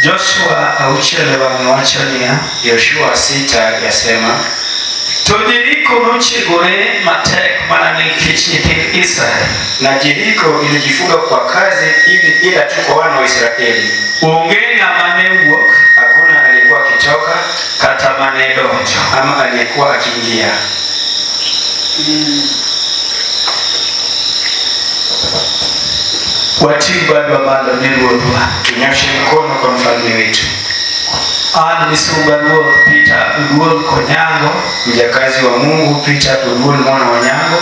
Joshua auchiel wang'e wacho niya, Yoshua 6 yasema, to Jeriko nochiegore matek mana nikech nyithind Israel. Na Jeriko ilijifunga kwa kazi ili ila tu kwa wana wa Israeli. Onge ng'ama ne wuok, Hakuna aliyekuwa akitoka kata mane donjo. ama aliyekuwa akiingia. Wating' badwa malo ne Ruodhwa. Tunyoshe mkono kwa mfalme wetu. An misumba Ruoth Peter Oduol Konyango, Mjakazi wa Mungu Peter Oduol mwana wa Nyango,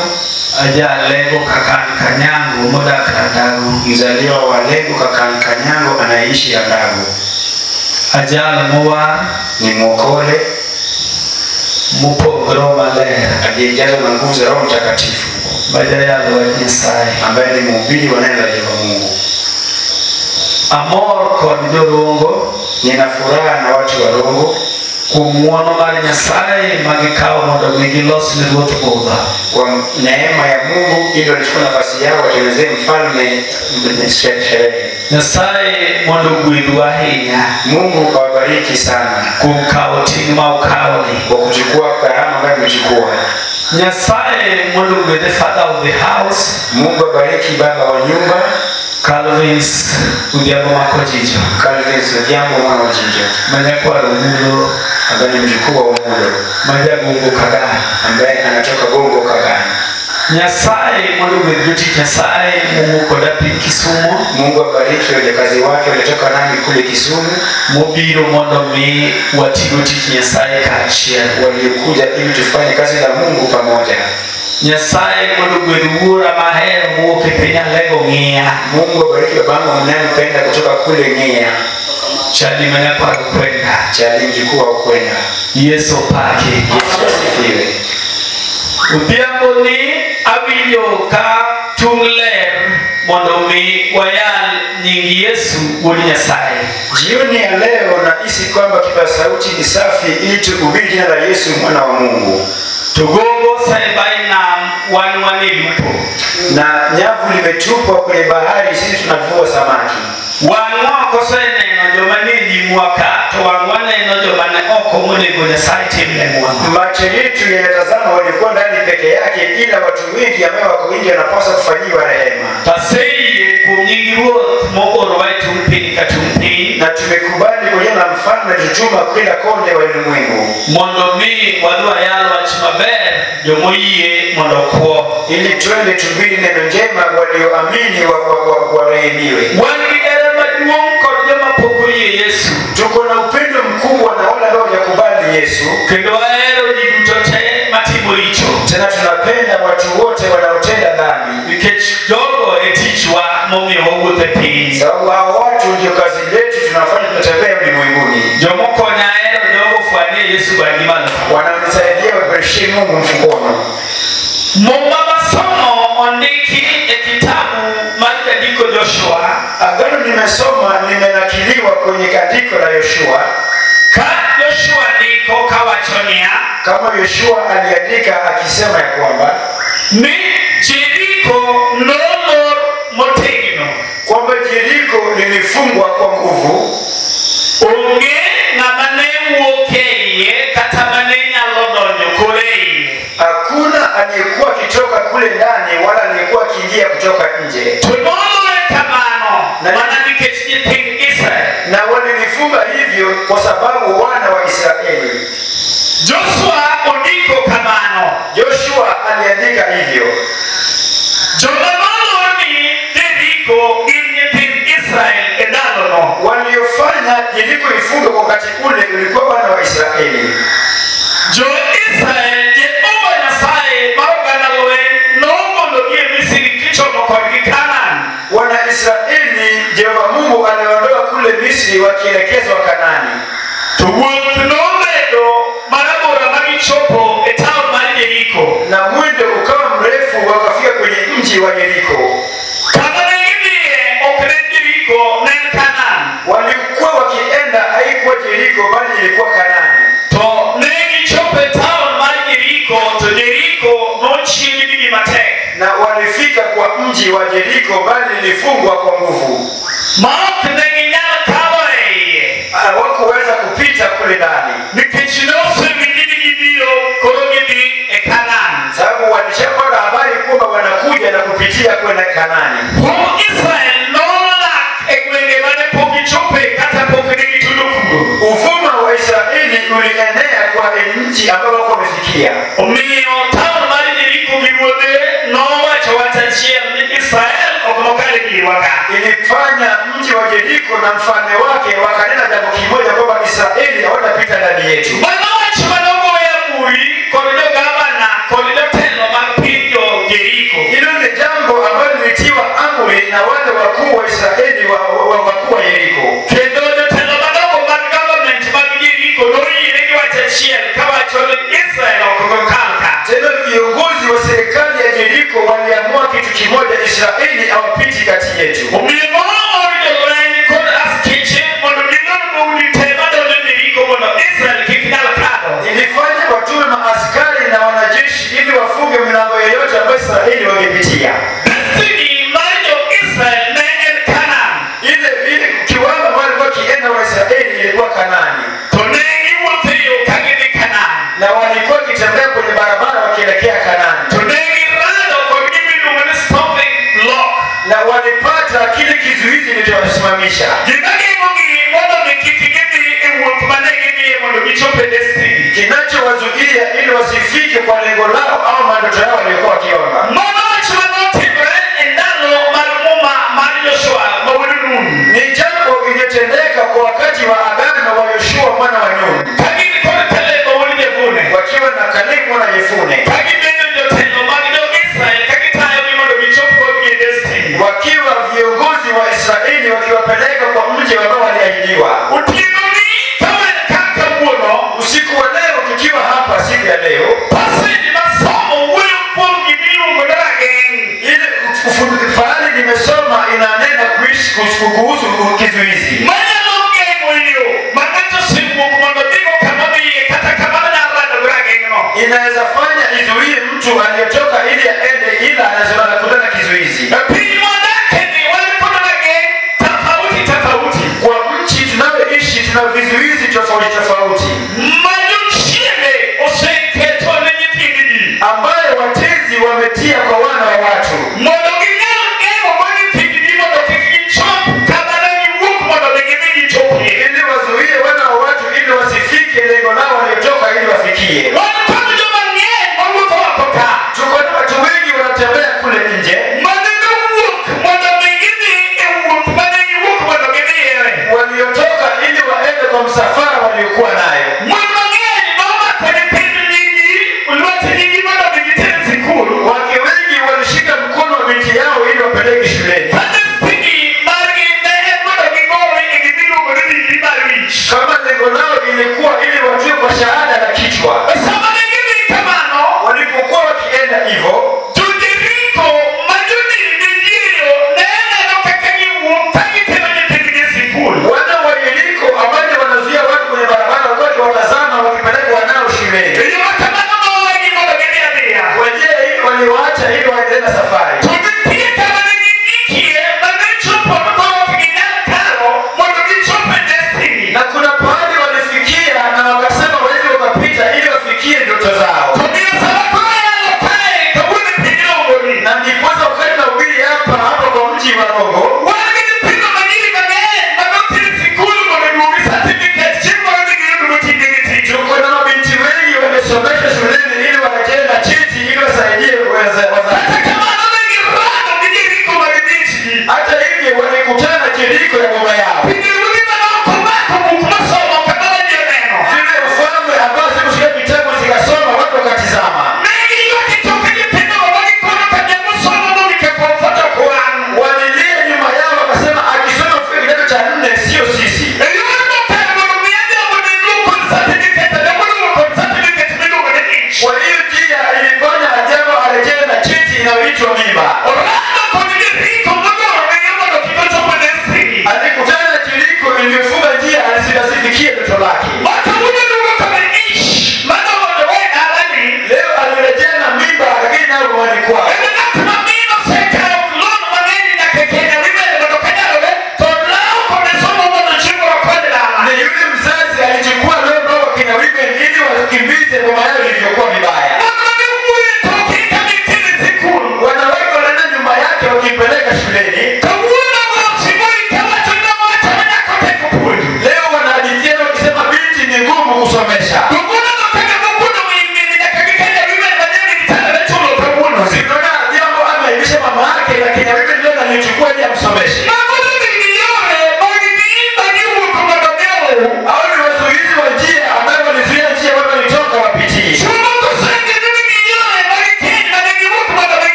aja Lego Kakan Kanyango modak Randago. Mzaliwa wa Lego Kakan Kanyango anaishi Randago. Ajal mowar, Ni mwokole mopong' Roho Maler, aliyejazwa na nguvu za Roho Mtakatifu, ma jayal wach Nyasaye. ambaye ni mhubiri wa neno la Yehova Mungu. Amor kod jorongo Nina furaha na watu wa Rongo kuom ng'wono mar Nyasaye ma gikawo mondo mi gilos ne ruoth budho. Kwa neema ya Mungu ili walichukua nafasi yao watengenezee mfalme sherehe. Nyasaye mondo ogwedhu ahinya Mungu awabariki sana kuom kawo ting' ma ukawoni. kwa kuchukua gharama ambayo mmechukua. Nyasaye mondo ogwedhe father of the house, Mungu abariki baba wa nyumba Calvins Odhiambo Makojijo, Calvin Odhiambo mwana wa Jijo, ma nyakwar Omulo, ambaye ni mjukuu wa Omulo, ma jagongo Kagan. ambaye anatoka Gongo Kagani. Nyasaye mondo ogwedh jotich Nyasaye mowuok koda piny Kisumo, Mungu abariki wajakazi wake waliotoka nami kule Kisumu, mobiro mondo mi watigo tich Nyasaye kaachiel. waliokuja ili tufanye kazi la Mungu pamoja. Nyasaye mondo ogwedh wuora mahero mowuok e piny Alego Ng'iya, Mungu abariki babangu mnayempenda kutoka kule Ng'ea, Chadi ma nyakwar Okwenda. Chali mjukuu wa Okwenda. Yesu opaki. Yesu asifiwe. Odhiambo ni awinjo ka tung' ler mondo mi wayal nying Yesu wuod Nyasaye. Jioni ya leo nahisi kwamba kipaza sauti ni safi ili tuhubiri jina la Yesu mwana wa Mungu. To gogo oseba e nam wan wane lupo. Na nyavu limetupwa kwenye bahari, sisi tunavua samaki. Wang'wa ok oseneno joma nie nyimwa ka, to wang'wa neno joma ne oko monego Nyasaye timne ng'wono. Macho yetu yanatazama waliokuwa ndani peke yake, ila watu wengi ambao wako nje wanapaswa kufanyiwa rehema. Taseyie kuom nying Ruoth moorowa e tung' piny ka tung' piny Na tumekubali kwa jina la mfalme tutuma kila konde wa ulimwengu, mondo mi wadhi wayal wach maber jomoyie mondo okwo. ili twende tuhubiri neno njema, walioamini warehemiwe. Wan gi hera maduong' kod joma pok oyie Yesu, Tuko na upendo mkubwa na wale ambao hawajakubali Yesu. Kendo wahero ji duto te matimo richo, Tena tunapenda watu wote wanaotenda dhambi, nikech jogo e tichwa momiyo wawuotho e piny. sababu hao watu ndio kazi yetu tunafanya, tunatembea ulimwenguni. Jomokonya hero jogo fwanie Yesu bagi malo. Wananisaidia wapereshi Mungu mfukoni. Muma masomo ondiki e kitabu mar jandiko Joshua, Agano nimesoma limenakiliwa kwenye andiko la Yoshua, ka Joshua ndiko kawacho niya, kama Yoshua aliandika akisema ya kwamba ni Jeriko nolor motegno, kwamba Jeriko lilifungwa kwa nguvu, onge ng'ama ne wuok e iye kata mane nyalo donjo kore e iye. Hakuna aliyekuwa akitoka kule ndani wala aliyekuwa akiingia kutoka nje, To nolore kamano mana nikech nyithind Israel. Na walilifunga hivyo kwa sababu wana wa Israeli. Joshua ondiko kamano. Joshua aliandika hivyo. Joma nolor ni Jeriko gin nyithind Israel e ndalono. Waliofanya Yeriko ifungwe kwa wakati ule ulikuwa wana wa Israeli. Jo-Israel Jehova Nyasaye ma oganda lweny nogologi e Misri kichomo kodgi Kanaan. Wana Israeli, Jehova Mungu aliwaondoa kule Misri wakielekezwa Kanani. To wuoth nobedo marabora ma gichopo e taon mar Jeriko. Na mwendo ukawa mrefu wakafika kwenye mji wa Yeriko. Kama ne gidhiye ok ne Jeriko, ne en Kanaan. Walikuwa wakienda, haikuwa Yeriko bali ilikuwa Kanani. To ne gichopo e taon mar Jeriko, to Jeriko nochielgi gi matek. Na walifika kwa mji wa Yeriko bali lilifungwa kwa nguvu. Ma ok ne ginyal kalo e iye. walifikia. Omiyo taon mar Jeriko gi ruodhe nowacho wach achiel ni Israel ok nokal e dierwa ka. Ilifanya mji wa Jeriko na mfalme wake wakanena jambo kimoja kwamba Israeli hawatapita ndani yetu. Mano wach manogoyo amuri kod jogavana kod jotelo mag piny jo Jeriko. Hilo ni jambo ambalo lilitiwa amri na wale wakuu wa Israeli wakuu wa Yeriko. Kendo jotelo madongo mag government mag Jeriko noyie gi wach achiel kawacho ni Israel ok nokal ka. Tena viongozi wa serikali ya Yeriko waliamua kitu kimoja, Israeli hawapiti kati yetu. Omiyo noor jolweny kod askeche mondo gilor dhoudi te madonjo Jeriko mondo Israel kik nyal kadho. Ilifanya watume maaskari na wanajeshi ili wafunge milango yoyote ambayo Israeli wangepitia. Destiny mar jo-Israel ne en Kanaan. Ile kiwango ambayo walikuwa kienda Waisraeli ilikuwa Kanaani, To ne giwuotho e yo ka gidhi Kanaan. na walikuwa wakitembea kwenye barabara wakielekea Kanaani, To ne girado kod gima iluongo ni stumbling block. na walipata kile kizuizi kilichowasimamisha. Gima geng'ogi mondo mi kik gidhi e wuoth mane gidhiye mondo gichop e destiny. Kinachowazuia ili wasifike kwa lengo lao au mandoto yao waliokuwa wakiomba. Mano wach manotimore e ndalo mar muma mar Joshua ma wuod Nun. Ni jambo iliyotendeka kwa wakati wa agano wa Yoshua mwana wa Nun, Ka gin kod Kaleb ma wuod Jefune. wakiwa na Kalebu mwana wa Yefune, Ka gibedo jotelo mag jo-Israel ka gitayogi mondo gichop kodgi e destiny. wakiwa viongozi wa Israeli wakiwapeleka kwa mji ambao waliahidiwa. Otienoni ka wan ka kawuono, Usiku wa leo tukiwa hapa siku ya leo, passage masomo wuoyo kuom gimiluongo ni rageng'. ile fahali nimesoma inanena kuishi kuhusu kizuizi Manyalo geng'o yo ma ng'ato osewuok mondo odhigo kama odhiye kata kamano nyalo rado gi rageng'no. inaweza fanya izuie mtu aliyetoka ili aende, ila anakutana na kizuizi. E piny mwadakeni wan kod rageng' tofauti tofauti. Kwa nchi tunayoishi tuna vizuizi tofauti tofauti Ma jochiende oseketo ne nyithindgi ambayo watezi wametia kwa wana wa watu mondo ginyal geng'ogo nyithindgi mondo kik gichop kama ne giwuok mondo ne gidhi gichopie. ili wazuie wana wa watu ili wasifike lengo lao waliotoka ili wafikie. Wan kod joma ng'eny mawuotho oko ka Tuko na watu wengi wanatembea kule nje mane nowuok mondo mi gidhi e wuoth mane giwuok mondo gidhiye. waliotoka ili waende kwa msafara waliokuwa nayo. Mon mang'eny nomako nyithind nyigi lwet nyigi mondo mi giter e sikul. Wake wengi walishika mkono wa binti yao ili wapeleke shuleni. Ka destiny margi ne en mondo gigowi e gimiluongo ni digri mar wich. Kama lengo lao ilikuwa ili watiwe kwa shahada la kichwa. E sama ne gidhi kamano, Walipokuwa wakienda hivyo, jo-Jeriko ma jodin ne diere ne neno kaka giwuok ka gitero nyithindgi e sikul. wana wa Yeriko ambao wanazuia watu kwenye barabara walikuwa wakiwatazama wakipeleka wanao shuleni. E yo ma kamano nowegi mondo gidhi adhiya. Kwa njia hii waliwaacha ili waendelee na safari. To nitie kama ne gigikie ma ne chopo ma koro ok ginyal kalo mondo gichop e destiny. Na kuna pahali walifikia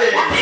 Amen.